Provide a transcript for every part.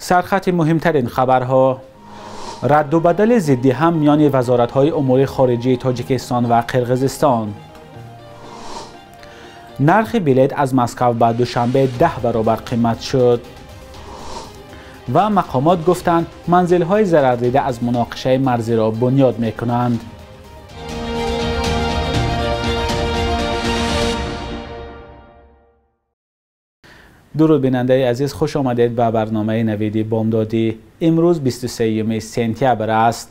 Сархати муҳимтарин хабарҳо: радду бадали зидди ҳам миёни вазоратҳои умури хориҷии Тоҷикистон ва Қирғизистон. Нархи билет аз Москва ба Душанбе 10 баробар қимат шуд. Ва мақомот гуфтанд, манзилҳои зарардида аз муноқишаи марзиро бунёд мекунанд. Дуруд бинандаи азиз, хуш омадед ба барномаи навиди бомдодӣ. Имрӯз 23 сентябр аст.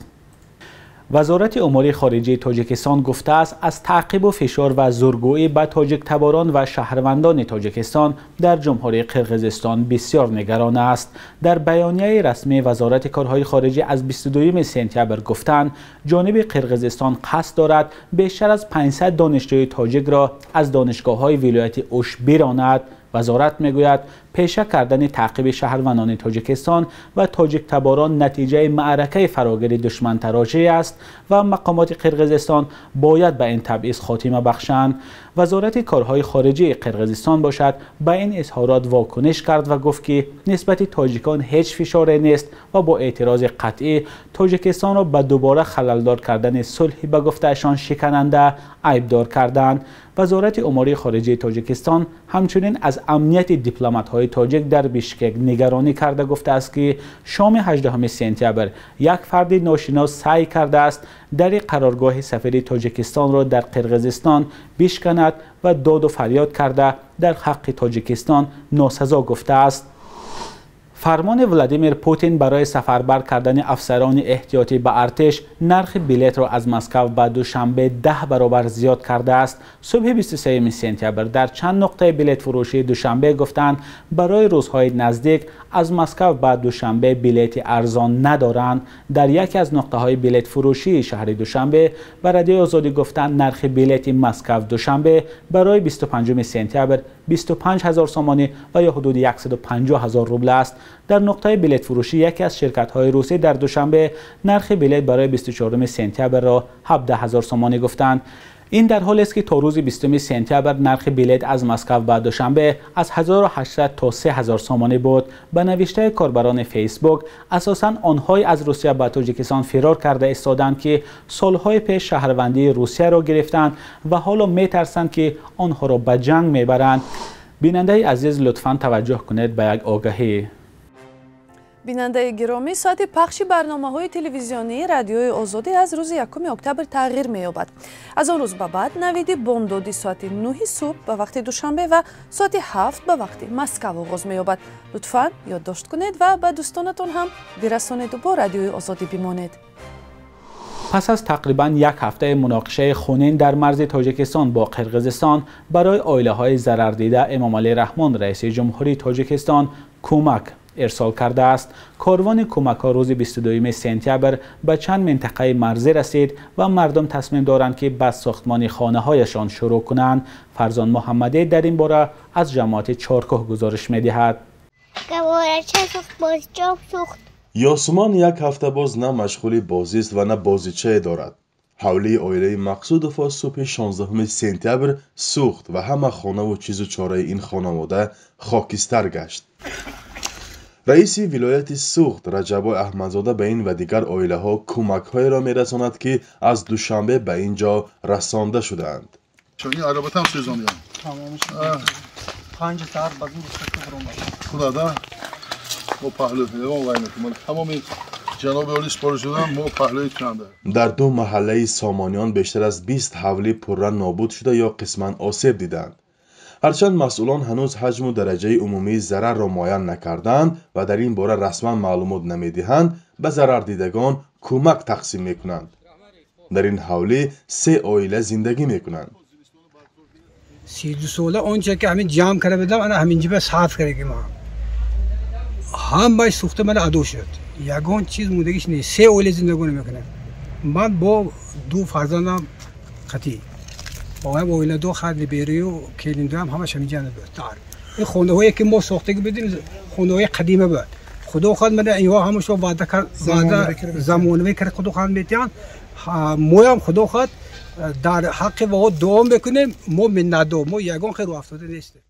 Вазорати умури хориҷии Тоҷикистон гуфтааст, аз таъқибу фишор ва зургӯӣ ба тоҷиктаборон ва шаҳрвандони Тоҷикистон дар Ҷумҳурии Қирғизистон бисёр нигарон аст. Дар баёнияи расмии Вазорати корҳои хориҷӣ аз 22 сентябр гуфтанд, ҷониби Қирғизистон қасд дорад бештар аз 500 донишҷӯи тоҷикро аз донишгоҳҳои вилояти Ӯш биронад. Вазорат мегӯяд, пеша кардани таъқиби шаҳрвандони Тоҷикистон ва тоҷиктаборон натиҷаи маъракаи фарогири душмантарошӣ аст ва мақомоти Қирғизистон бояд ба ин табъиз хотима бахшанд. Вазорати корҳои хориҷии Қирғизистон бошад ба ин изҳорот вокуниш кард ва гуфт, ки нисбати тоҷикон ҳеҷ фишоре нест ва бо эътирози қатъӣ Тоҷикистонро ба дубора халалдор кардани сулҳи ба гуфтаашон шикананда айбдор карданд. Вазорати умури хориҷии Тоҷикистон ҳамчунин аз амнияти дипломатҳои тоҷик дар Бишкек нигаронӣ карда гуфтааст, ки шоми 18 сентябр як фарди ношинос саъй кардааст дари қароргоҳи сафири Тоҷикистонро дар Қирғизистон бишканад ва доду фарёд карда дар ҳаққи Тоҷикистон носазо гуфтааст. Фармони Владимир Путин барои сафарбар кардани афсарони эҳтиётӣ ба артиш нархи билетро аз Москва ба Душанбе 10 баробар зиёд кардааст. Субҳи 23 сентябр дар чанд нуқтаи билетфурӯшии Душанбе гуфтанд, барои рӯзҳои наздик аз Москва ба Душанбе билети арзон надоранд. Дар яке аз нуқтаҳои билетфурӯшии шаҳри Душанбе ба Радиои Озодӣ гуфтанд, нархи билети Москва-Душанбе барои 25 сентябр 25 ҳазор сомонӣ ва ё ҳудуди 150 ҳазор рубл аст. Дар нуқтаи билетфурӯшӣ яке аз ширкатҳои русӣ дар Душанбе нархи билет барои 24 сентябрро 17 ҳазор сомонӣ гуфтанд. Ин дар ҳолест, ки то рӯзи 20 сентябр нархи билет аз Москва ба Душанбе аз 1800 то 3000 сомонӣ буд. Ба навиштаи корбарони Фейсбук, асосан онҳое аз Русия ба Тоҷикистон фирор карда истоданд, ки солҳои пеш шаҳрвандии Русияро гирифтанд ва ҳоло метарсанд, ки онҳоро ба ҷанг мебаранд. Бинандаи азиз, лутфан таваҷҷӯҳ кунед ба як огаҳӣ. Бинандаи гиромӣ, соати пахши барномаҳои телевизионии Радиои Озодӣ аз рӯзи 1 октябр тағйир меёбад. Аз он рӯз ба баъд навиди бомдодӣ соати 9 субҳ ба вақти Душанбе ва соати 7 ба вақти Москва оғоз меёбад. Лутфан ёддошт кунед ва ба дӯстонатон ҳам бирасонеду бо Радиои Озодӣ бимонед. Пас аз тақрибан як ҳафтаи муноқишаи хунин дар марзи Тоҷикистон бо Қирғизистон барои оилаҳои зарардида Эмомалӣ Раҳмон, раиси ҷумҳурии Тоҷикистон, кӯмак ирсол кардааст. Корвони кӯмакҳо рӯзи 22 сентябр ба чанд минтақаи марзӣ расид ва мардум тасмим доранд, ки ба сохтмони хонаҳояшон шурӯъ кунанд. Фарзон Муҳаммадӣ дар ин бора аз ҷамоати Чоркӯҳ гузориш медиҳад. Ёсумон як ҳафта боз на машғули бозист ва на бозичае дорад. Ҳавлии оилаи Мақсудовҳо субҳи 16 сентябр сӯхт ва ҳама хонаву чизу чораи ин хонавода хокистар гашт. Раиси вилояти Суғд Раҷабой Аҳмадзода ба ин ва дигар оилаҳо кӯмакҳоеро мерасонад, ки аз Душанбе ба ин ҷо расонда шудаанд. Дар ду маҳаллаи Сомониён бештар аз 20 ҳавлӣ пурра нобуд шуда ё қисман осеб диданд. Ҳарчанд масъулон ҳанӯз ҳаҷму дараҷаи умумии зарарро муайян накарданд ва дар ин бора расман маълумот намедиҳанд, ба зарардидагон кӯмак тақсим мекунанд. Дар ин ҳавлӣ се оила зиндагӣ мекунанд. 32 сола онче ки ҳамин ҷамъ карда будам, ана ҳамин ҷиба сарф кардаги ман. Ҳамаи сӯхта мана адо шуд. Ягон чиз мондагиш нест. Се оила зиндагонӣ мекунем. Ман бо ду фарзандам қатъӣ. Оям оиладо хадли берию келиндуам ҳамаш ҳаминҷа буд. Ин хонаҳое ки мо сохтагӣ будем, хонаҳои қадима буд. Худо хоҳад мана инҳо ҳамашо ваъда кард, ваъда замонавӣ кард, худо хоҳад метиҳанд. Моям худо хоҳад дар ҳаққи вао дуо мекунем, мо миннатдор, мо ягон хел рӯ афтода нестем.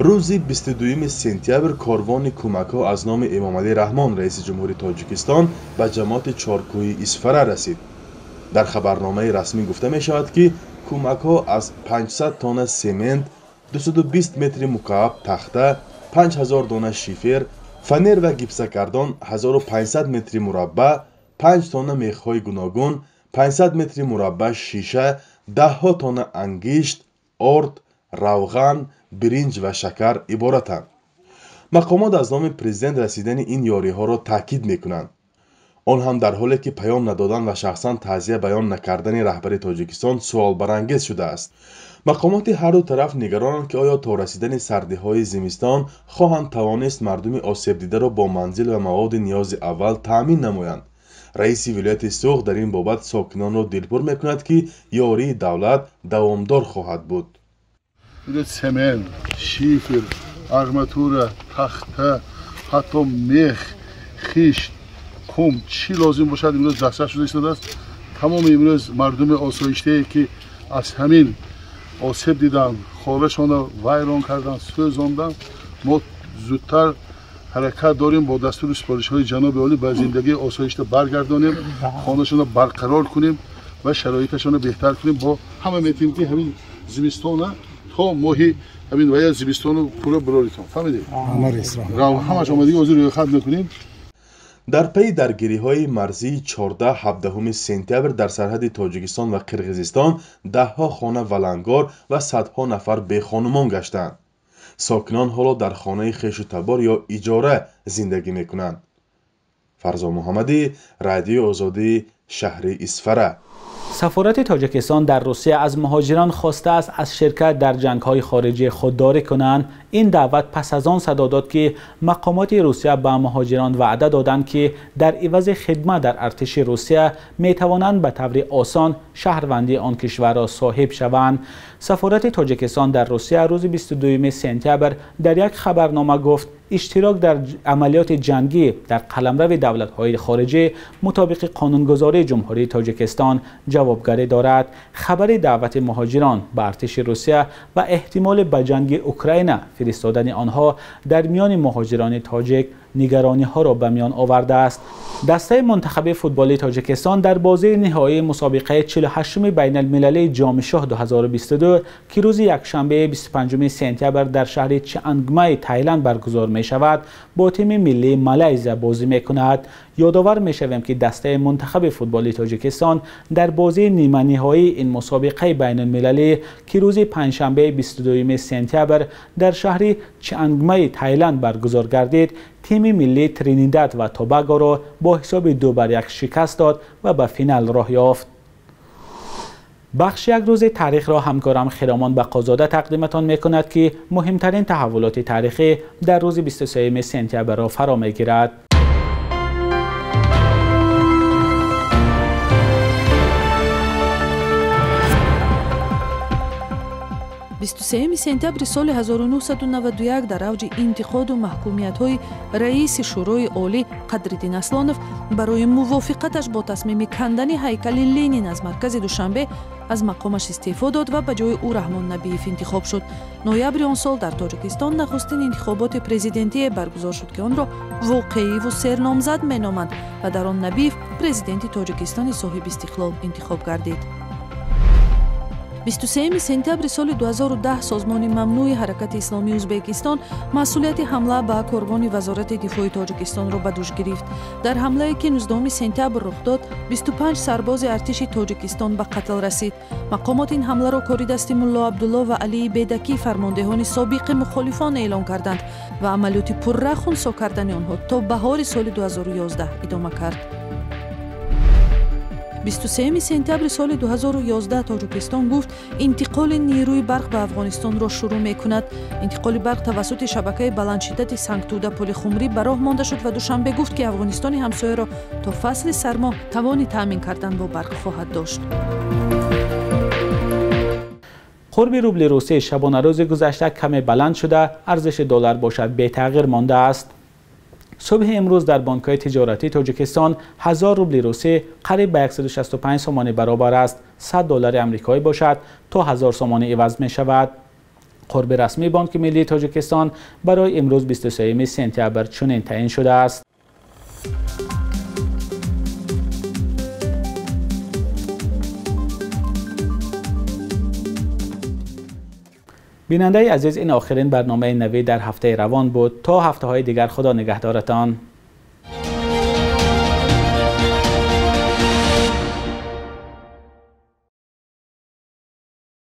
Рӯзи 22 сентябр корвони кӯмакҳо аз номи Эмомалӣ Раҳмон, раиси ҷумҳури Тоҷикистон, ба ҷамоати Чоркӯҳи Исфара расид. Дар хабарномаи расмӣ гуфта мешавад, ки кӯмакҳо аз 500 тонна семент, 220 метри мукааб тахта, 5000 дона шифер, фанер ва гипсакардон 1500 метри мураббаъ, 5 тонна мехҳои гуногун, 500 метри мураббаъ шиша, даҳҳо тонна ангишт, орд, равған, биринҷ ва шакар иборатанд. Мақомот аз номи президент расидани ин ёриҳоро таъкид мекунанд. Он ҳам дар ҳоле ки паём надодан ва шахсан таъзия баён накардани раҳбари Тоҷикистон суолбарангез шудааст. Мақомоти ҳарду тараф нигаронанд, ки оё то расидани сардиҳои зимистон хоҳанд тавонист мардуми осебдидаро бо манзил ва маводи ниёзи аввал таъмин намоянд. Раиси вилояти Суғд дар ин бобат сокинонро дилпур мекунад, ки ёрии давлат давомдор хоҳад буд. Цемент, шифер, арматура, тахта, ҳатто мех, хишт, қум, чӣ лозим бошад имрӯз дастрас шуда истодааст. Тамоми имрӯз мардуми осоиштае, ки аз ҳамин осеб диданд, хонашонро вайрон карданд, сӯзонданд, мо зудтар ҳаракат дорем бо дастуру супоришҳои ҷаноби олӣ ба зиндагии осоишта баргардонем, хонашонро барқарор кунем ва шароиташонро беҳтар кунем. Бо ҳама метавонем, ки ҳамин зимистона то моҳи ҳамин вая зимистону пурра бироритон. Фаҳмидед? Ҳамаш омадагӣ ҳозир рӯйхат мекунем. Дар пайи даргириҳои марзии 14-17 сентябр дар сарҳади Тоҷикистон ва Қирғизистон даҳҳо хона валангор ва садҳо нафар бехонумон гаштанд. Сокинон ҳоло дар хонаи хешу табор ё иҷора зиндагӣ мекунанд. Фарзо Муҳаммадӣ, Радиои Озодӣ, шаҳри Исфара. Сафорати Тоҷикистон дар Русия аз муҳоҷирон хостааст аз ширкат дар ҷангҳои хориҷӣ худдорӣ кунанд. Ин даъват пас аз он садо дод, ки мақомоти Русия ба муҳоҷирон ваъда доданд, ки дар ивази хидмат дар артиши Русия метавонанд ба таври осон шаҳрвандии он кишварро соҳиб шаванд. Сафорати Тоҷикистон дар Русия рӯзи 22 сентябр дар як хабарнома гуфт, иштирок дар амалиёти ҷангӣ дар қаламрави давлатҳои хориҷӣ мутобиқи қонунгузории Ҷумҳурии Тоҷикистон ҷавобгарӣ дорад. Хабари даъвати муҳоҷирон ба артиши Русия ва эҳтимоли ба ҷанги Украина фиристодани онҳо дар миёни муҳоҷирони тоҷик нигарониҳоро ба миён овардааст. Дастаи мунтахаби футболи Тоҷикистон дар бозии ниҳоии мусобиқаи 48-уми байналмилалии Ҷоми Шоҳ 2022, ки рӯзи якшанбе 25 сентябр дар шаҳри Чиангмай Тайланд баргузор мешавад, бо тими миллии Малайзия бозӣ мекунад. Ёдовар мешавем, ки дастаи мунтахаби футболи Тоҷикистон дар бозии ниманиҳоии ин мусобиқаи байналмилалӣ, ки рӯзи панҷшанбе 22 сентябр дар шаҳри Чиангмай Тайланд баргузор гардид, тими миллии Тринидад ва Тобагоро бо ҳисоби 2-1 шикаст дод ва ба финал роҳ ёфт. Бахши як рӯзи таърихро ҳамкорам Хиромон Бақозода тақдиматон мекунад, ки муҳимтарин таҳаввулоти таърихӣ дар рӯзи 23 сентябрро фаро мегирад. Бисту сеюми сентябри соли 1991 дар авҷи интиқоду маҳкумиятҳои раиси Шӯрои Олӣ Қадриддин Аслонов барои мувофиқаташ бо тасмими кандани ҳайкали Ленин аз маркази Душанбе аз мақомаш истеъфо дод ва ба ҷои ӯ Раҳмон Набиев интихоб шуд. Ноябри он сол дар Тоҷикистон нахустин интихоботи президентие баргузор шуд, ки онро воқеиву серномзад меноманд ва дар он Набиев президенти Тоҷикистони соҳиби истиқлол интихоб гардид. 23 сентябри соли 2010 созмони мамнӯи ҳаракати исломии Ӯзбекистон масъулияти ҳамла ба корвони Вазорати дифои Тоҷикистонро ба дӯш гирифт. Дар ҳамлае, ки 19 сентябр рух дод, 25 сарбози артиши Тоҷикистон ба қатл расид. Мақомот ин ҳамларо кори дасти Мулло Абдулло ва Алии Бедакӣ, фармондеҳони собиқи мухолифон, эълон карданд ва амалиёти пурра хунсо кардани онҳо то баҳори соли 2011 идома кард. 23 сентябри соли 2011 Тоҷикистон гуфт, интиқоли нерӯи барқ ба Афғонистонро шурӯъ мекунад. Интиқоли барқ тавассути шабакаи баландшиддати Сангтуда Пулихумрӣ ба роҳ монда шуд ва Душанбе гуфт, ки Афғонистони ҳамсояро то фасли сармо тавони таъмин кардан бо барқ хоҳад дошт. Қурби рубли Русия шабонарӯзи гузашта каме баланд шуда, арзиши доллар бошад бетағйир мондааст. Субҳи имрӯз дар бонкҳои тиҷоратии Тоҷикистон 1000 рубли русӣ қариб ба 165 сомонӣ баробар аст. 100 доллари амрикоӣ бошад то 1000 сомонӣ иваз мешавад. Қурби расмии Бонки миллии Тоҷикистон барои имрӯз 23 сентябр чунин таъин шудааст. Бинандаи азиз, ин охирин барномаи Навид дар ҳафтаи равон буд. То ҳафтаҳои дигар, Худо нигаҳдоратон.